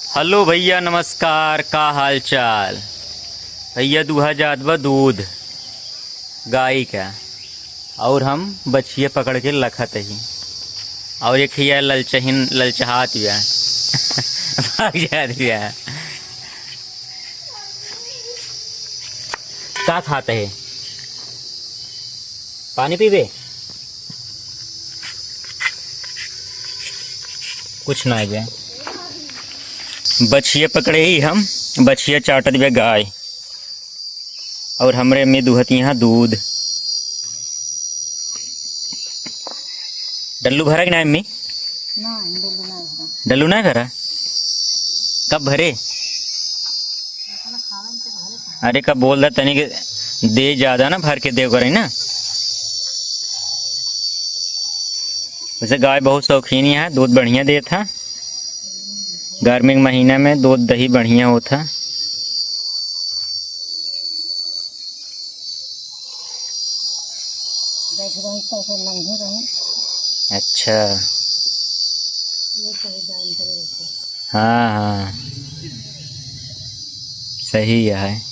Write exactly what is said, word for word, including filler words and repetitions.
हेलो भैया, नमस्कार, का हाल चाल? भैया, दूहा जात बा दूध गाय का, और हम बछिया पकड़ के लखत ही, और एक हिया ललचहिन, ललचहात बिया, भाग जात बिया। का खात है? पानी पीबे? कुछ ना बे। बछिया पकड़े ही हम, बछिया चाटत बे गाय। और हमरे अम्मी दुहत यहाँ दूध। डल्लू भरा कि ना अम्मी? ना, डल्लू ना भरा। डल्लू ना भरा? कब भरे? अरे, कब बोल रहा तनी के दे ज्यादा ना, भर के दे करे ना। वैसे गाय बहुत शौकीन है, दूध बढ़िया देत है। गर्मी के महीना में दूध दही बढ़िया होत है। बैठ रही तो ऐसे नंगे रही। अच्छा। ये कहीं जान करे ऐसे। हाँ, हाँ, सही है।